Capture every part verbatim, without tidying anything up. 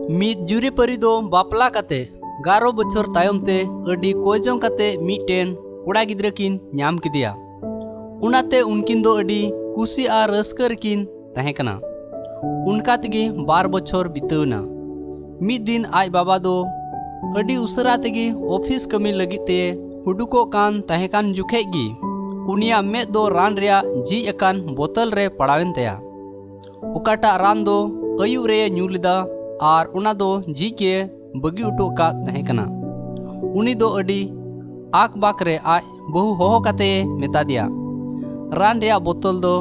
ᱢᱤᱫ ᱡᱩᱨᱤᱯᱟᱹᱨᱤ ᱫᱚ ᱵᱟᱯᱞᱟ ᱠᱟᱛᱮ ᱜᱟᱨᱚ ᱵᱚᱪᱷᱚᱨ ᱛᱟᱭᱚᱢ ᱛᱮ ᱟᱹᱰᱤ ᱠᱚᱭᱡᱚᱝ ᱠᱟᱛᱮ ᱢᱤᱫᱴᱮᱱ ᱠᱚᱲᱟ ᱜᱤᱫᱽᱨᱟᱹ ᱠᱤᱱ ᱧᱟᱢ ᱠᱮᱫᱮᱭᱟ᱾ ᱚᱱᱟᱛᱮ ᱩᱱᱠᱤᱱ ᱫᱚ ᱟᱹᱰᱤ ᱠᱩᱥᱤ ᱟᱨ ᱨᱟᱹᱥᱠᱟᱹ ᱨᱮᱠᱤᱱ ᱛᱟᱦᱮᱸ ᱠᱟᱱᱟ᱾ ᱚᱱᱠᱟ ᱛᱮᱜᱮ ᱵᱟᱨ ᱵᱚᱪᱷᱚᱨ ᱵᱤᱛᱟᱹᱣ ᱮᱱᱟ᱾ ᱢᱤᱫ ᱫᱤᱱ ᱟᱡ ᱵᱟᱵᱟ ᱫᱚ ᱟᱹᱰᱤ ᱩᱥᱟᱹᱨᱟ ᱛᱮᱜᱮ ᱚᱯᱷᱤᱥ ᱠᱟᱹᱢᱤ ᱞᱟᱹᱜᱤᱫ ᱛᱮ ᱩᱰᱩᱠᱚᱜ ᱠᱟᱱ ᱛᱟᱦᱮᱸ ᱠᱟᱱ ᱡᱚᱠᱷᱮᱡ ᱜᱮ ᱩᱱᱤᱭᱟᱜ ᱢᱮᱫ ᱫᱚ ᱨᱟᱱ ᱨᱮᱭᱟᱜ ᱡᱷᱤᱡ ᱟᱠᱟᱱ ᱵᱳᱛᱚᱞ ᱨᱮ ᱯᱟᱲᱟᱣᱮᱱ ᱛᱟᱭᱟ᱾ ᱚᱠᱟᱴᱟᱜ ᱨᱟᱱ ᱫᱚ ᱟᱹᱭᱩᱵ ᱨᱮᱭ ᱧᱩ ᱞᱮᱫᱟ ᱟᱨ ᱚᱱᱟ ᱫᱚ ᱡᱷᱤᱡ ᱜᱮ ᱵᱟᱹᱜᱤ ᱦᱚᱴᱚ ᱟᱠᱟᱫ ᱛᱟᱦᱮᱸ ᱠᱟᱱᱟ᱾ ᱩᱱᱤ ᱫᱚ ᱟᱹᱰᱤ ᱟᱠᱵᱟᱠ ᱨᱮ ᱟᱡ ᱵᱟᱹᱦᱩ ᱦᱚᱦᱚ ᱠᱟᱛᱮ ᱢᱮᱛᱟ ᱫᱮᱭᱟ, "ᱨᱟᱱ ᱨᱮᱭᱟᱜ ᱵᱳᱛᱚᱞ ᱫᱚ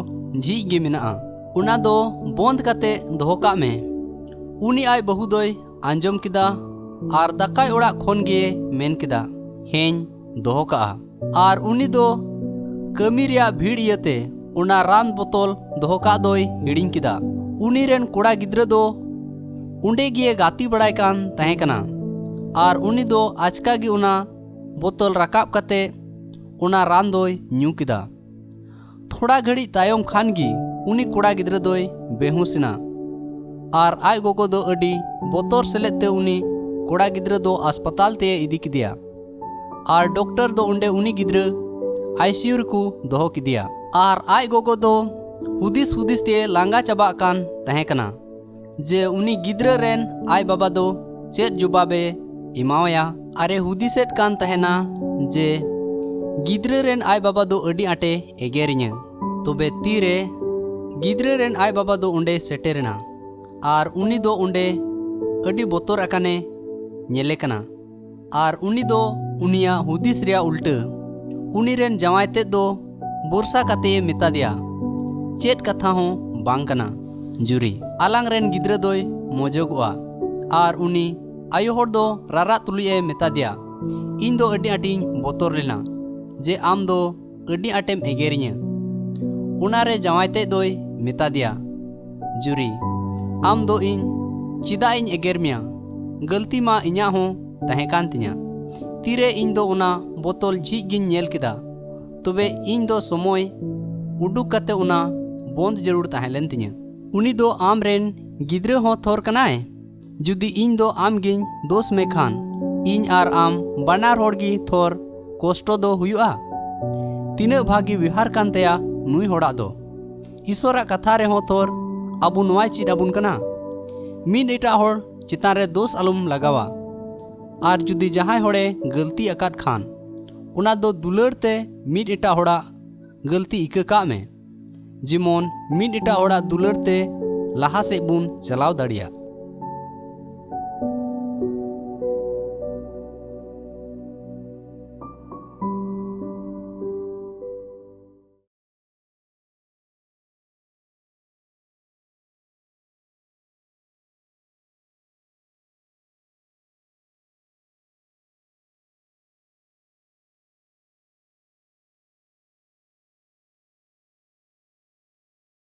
ᱡᱷᱤᱡ ᱜᱮ ᱢᱮᱱᱟᱜᱼᱟ, ᱚᱱᱟ ᱫᱚ ᱵᱚᱸᱫ ᱠᱟᱛᱮ ᱫᱚᱦᱚ ᱠᱟᱜ ᱢᱮ᱾" ᱩᱱᱤ ᱟᱡ ᱵᱟᱹᱦᱩ ᱫᱚᱭ ᱟᱸᱡᱚᱢ ᱠᱮᱫᱟ ᱟᱨ ᱫᱟᱠᱟᱭ ᱚᱲᱟᱜ ᱠᱷᱚᱱ ᱜᱮ ᱢᱮᱱ ᱠᱮᱫᱟ, "ᱦᱮᱸᱧ ᱫᱚᱦᱚ ᱠᱟᱜᱼᱟ᱾" ᱟᱨ ᱩᱱᱤ ᱫᱚ ᱠᱟᱹᱢᱤ ᱨᱮᱭᱟᱜ ᱵᱷᱤᱲ ᱤᱭᱟᱹᱛᱮ ᱚᱱᱟ ᱨᱟᱱ ᱵᱳᱛᱚᱞ ᱫᱚᱦᱚ ᱠᱟᱜ ᱫᱚᱭ ᱦᱤᱲᱤᱧ ᱠᱮᱫᱟ᱾ ᱩᱱᱤ ᱨᱮᱱ ᱠᱚᱲᱟ ᱜᱤᱫᱽᱨᱟᱹ ᱫᱚ ᱚᱸᱰᱮ ᱜᱮ ᱜᱟᱛᱮ ᱵᱟᱲᱟᱭ ᱠᱟᱱ ᱛᱟᱦᱮᱸ ᱠᱟᱱᱟ ᱟᱨ ᱩᱱᱤ ᱫᱚ ᱟᱪᱠᱟ ᱜᱮ ᱚᱱᱟ ᱵᱳᱛᱚᱞ ᱨᱟᱠᱟᱵ ᱠᱟᱛᱮ ᱚᱱᱟ ᱨᱟᱱ ᱫᱚᱭ ᱧᱩ ᱠᱮᱫᱟ᱾ ᱛᱷᱚᱲᱟ ᱜᱷᱟᱹᱲᱤᱡ ᱛᱟᱭᱚᱢ ᱠᱷᱟᱱ ᱜᱮ ᱩᱱᱤ ᱠᱚᱲᱟ ᱜᱤᱫᱽᱨᱟᱹ ᱫᱚᱭ ᱵᱮᱦᱩᱸᱥ ᱮᱱᱟ ᱟᱨ ᱟᱡ ᱜᱚᱜᱚ ᱫᱚ ᱟᱹᱰᱤ ᱵᱚᱛᱚᱨ ᱥᱮᱞᱮᱫ ᱛᱮ ᱩᱱᱤ ᱠᱚᱲᱟ ᱜᱤᱫᱽᱨᱟᱹ ᱫᱚ ᱟᱥᱯᱟᱛᱟᱞ ᱛᱮᱭ ᱤᱫᱤ ᱠᱮᱫᱮᱭᱟ᱾ ᱟᱨ ᱰᱚᱠᱴᱚᱨ ᱫᱚ ᱚᱸᱰᱮ ᱩᱱᱤ ᱜᱤᱫᱽᱨᱟᱹ ᱟᱭᱥᱤᱭᱩ ᱨᱮᱠᱚ ᱫᱚᱦᱚ ᱠᱮᱫᱮᱭᱟ᱾ ᱟᱨ ᱟᱡ ᱜᱚᱜᱚ ᱫᱚ ᱦᱩᱫᱤᱥ ᱦᱩᱫᱤᱥ ᱛᱮ ᱞᱟᱸᱜᱟ ᱪᱟᱵᱟᱜ ᱠᱟᱱ ᱛᱟᱦᱮᱸ ᱠᱟᱱᱟ ᱡᱮ ᱩᱱᱤ ᱜᱤᱫᱽᱨᱟᱹ ᱨᱮᱱ ᱟᱡ ᱵᱟᱵᱟ ᱫᱚ ᱪᱮᱫ ᱡᱚᱵᱟᱵᱮ ᱮᱢᱟᱣᱟᱭᱟ᱾ ᱟᱨᱮ ᱦᱩᱫᱤᱥᱮᱫ ᱠᱟᱱ ᱛᱟᱦᱮᱱᱟ ᱡᱮ ᱜᱤᱫᱽᱨᱟᱹ ᱨᱮᱱ ᱟᱡ ᱵᱟᱵᱟ ᱫᱚ ᱟᱹᱰᱤ ᱟᱸᱴᱮ ᱮᱜᱮᱨᱤᱧᱟᱹ, ᱛᱚᱵᱮ ᱛᱤᱨᱮ ᱜᱤᱫᱽᱨᱟᱹ ᱨᱮᱱ ᱟᱡ ᱵᱟᱵᱟ ᱫᱚ ᱚᱸᱰᱮ ᱥᱮᱴᱮᱨᱮᱱᱟ ᱟᱨ ᱩᱱᱤ ᱫᱚ ᱚᱸᱰᱮ ᱟᱹᱰᱤ ᱵᱚᱛᱚᱨ ᱟᱠᱟᱱᱮ ᱧᱮᱞᱮ ᱠᱟᱱᱟ᱾ ᱟᱨ ᱩᱱᱤ ᱫᱚ ᱩᱱᱤᱭᱟᱜ ᱦᱩᱫᱤᱥ ᱨᱮᱭᱟᱜ ᱩᱞᱴᱟᱹ ᱩᱱᱤ ᱨᱮᱱ ᱡᱟᱶᱟᱭ ᱛᱮᱫ ᱫᱚ ᱵᱷᱚᱨᱥᱟ ᱠᱟᱛᱮᱭ ᱢᱮᱛᱟ ᱫᱮᱭᱟ, "ᱪᱮᱫ ᱠᱟᱛᱷᱟ ᱦᱚᱸ ᱵᱟᱝ ᱠᱟᱱᱟ ᱡᱩᱨᱤ, ᱟᱞᱟᱝ ᱨᱮᱱ ᱜᱤᱫᱽᱨᱟᱹ ᱫᱚᱭ ᱢᱚᱡᱚᱜᱚᱜᱼᱟ ᱟᱨ ᱩᱱᱤ ᱟᱭᱳ ᱦᱚᱲ ᱫᱚ ᱨᱟᱨᱟᱜ ᱛᱩᱞᱩᱡ ᱮ ᱢᱮᱛᱟ ᱫᱮᱭᱟ, 'ᱤᱧ ᱫᱚ ᱟᱹᱰᱤ ᱟᱸᱴᱤᱧ ᱵᱚᱛᱚᱨ ᱞᱮᱱᱟ ᱡᱮ ᱟᱢ ᱫᱚ ᱟᱹᱰᱤ ᱟᱸᱴᱮᱢ ᱮᱜᱮᱨᱤᱧᱟᱹ᱾ ᱚᱱᱟ ᱨᱮ ᱡᱟᱶᱟᱭ ᱛᱮᱫ ᱫᱚᱭ ᱢᱮᱛᱟ ᱫᱮᱭᱟ, ᱡᱩᱨᱤ, ᱟᱢ ᱫᱚ ᱤᱧ ᱪᱮᱫᱟᱜ ᱤᱧ ᱮᱜᱮᱨ ᱢᱮᱭᱟ? ᱜᱟᱹᱞᱛᱤ ᱢᱟ ᱤᱧᱟᱹᱜ ᱦᱚᱸ ᱛᱟᱦᱮᱸ ᱠᱟᱱ ᱛᱤᱧᱟᱹ᱾ ᱛᱤᱨᱮ ᱤᱧ ᱫᱚ ᱚᱱᱟ ᱵᱳᱛᱚᱞ ᱡᱷᱤᱡ ᱜᱤᱧ ᱧᱮᱞ ᱠᱮᱫᱟ, ᱛᱚᱵᱮ ᱤᱧ ᱫᱚ ᱥᱚᱢᱚᱭ ᱩᱰᱩᱠ ᱠᱟᱛᱮ ᱚᱱᱟ ᱵᱚᱸᱫ ᱡᱟᱹᱨᱩᱲ ᱛᱟᱦᱮᱸ ᱞᱮᱱ ᱛᱤᱧᱟᱹ᱾ ᱩᱱᱤ ᱫᱚ ᱟᱢ ᱨᱮᱱ ᱜᱤᱫᱽᱨᱟᱹ ᱦᱚᱸ ᱛᱷᱚᱨ ᱠᱟᱱᱟᱭ, ᱡᱩᱫᱤ ᱤᱧ ᱫᱚ ᱟᱢ ᱜᱤᱧ ᱫᱳᱥ ᱢᱮ ᱠᱷᱟᱱ, ᱤᱧ ᱟᱨ ᱟᱢ ᱵᱟᱱᱟᱨ ᱦᱚᱲ ᱜᱮ ᱛᱷᱚᱨ ᱠᱚᱥᱴᱚ ᱫᱚ ᱦᱩᱭᱩᱜᱼᱟ᱾ ᱛᱤᱱᱟᱹᱜ ᱵᱷᱟᱜᱮ ᱵᱮᱣᱦᱟᱨ ᱠᱟᱱ ᱛᱟᱭᱟ ᱱᱩᱭ ᱦᱚᱲᱟᱜ ᱫᱚ᱾ ᱤᱥᱚᱨᱟᱜ ᱠᱟᱛᱷᱟ ᱨᱮᱦᱚᱸ ᱛᱷᱚᱨ ᱟᱵᱚ ᱱᱚᱣᱟᱭ ᱪᱮᱫ ᱟᱵᱚᱱ ᱠᱟᱱᱟ, ᱢᱤᱫ ᱮᱴᱟᱜ ᱦᱚᱲ ᱪᱮᱛᱟᱱ ᱨᱮ ᱫᱳᱥ ᱟᱞᱚᱢ ᱞᱟᱜᱟᱣᱟ᱾ ᱟᱨ ᱡᱩᱫᱤ ᱡᱟᱦᱟᱸᱭ ᱦᱚᱲᱮ ᱜᱟᱹᱞᱛᱤ ᱟᱠᱟᱫ ᱠᱷᱟᱱ, ᱚᱱᱟ ᱫᱚ ᱫᱩᱞᱟᱹᱲ ᱛᱮ ᱢᱤᱫ ᱮᱴᱟᱜ ᱦᱚᱲᱟᱜ ᱜᱟᱹᱞᱛᱤ ᱤᱠᱟᱹ ᱠᱟᱜ ᱢᱮ, ᱡᱮᱢᱚᱱ ᱢᱤᱫ ᱮᱴᱟᱜ ᱦᱚᱲᱟᱜ ᱫᱩᱞᱟᱹᱲ ᱛᱮ ᱞᱟᱦᱟ ᱥᱮᱫ ᱵᱚᱱ ᱪᱟᱞᱟᱣ ᱫᱟᱲᱮᱭᱟᱜ᱾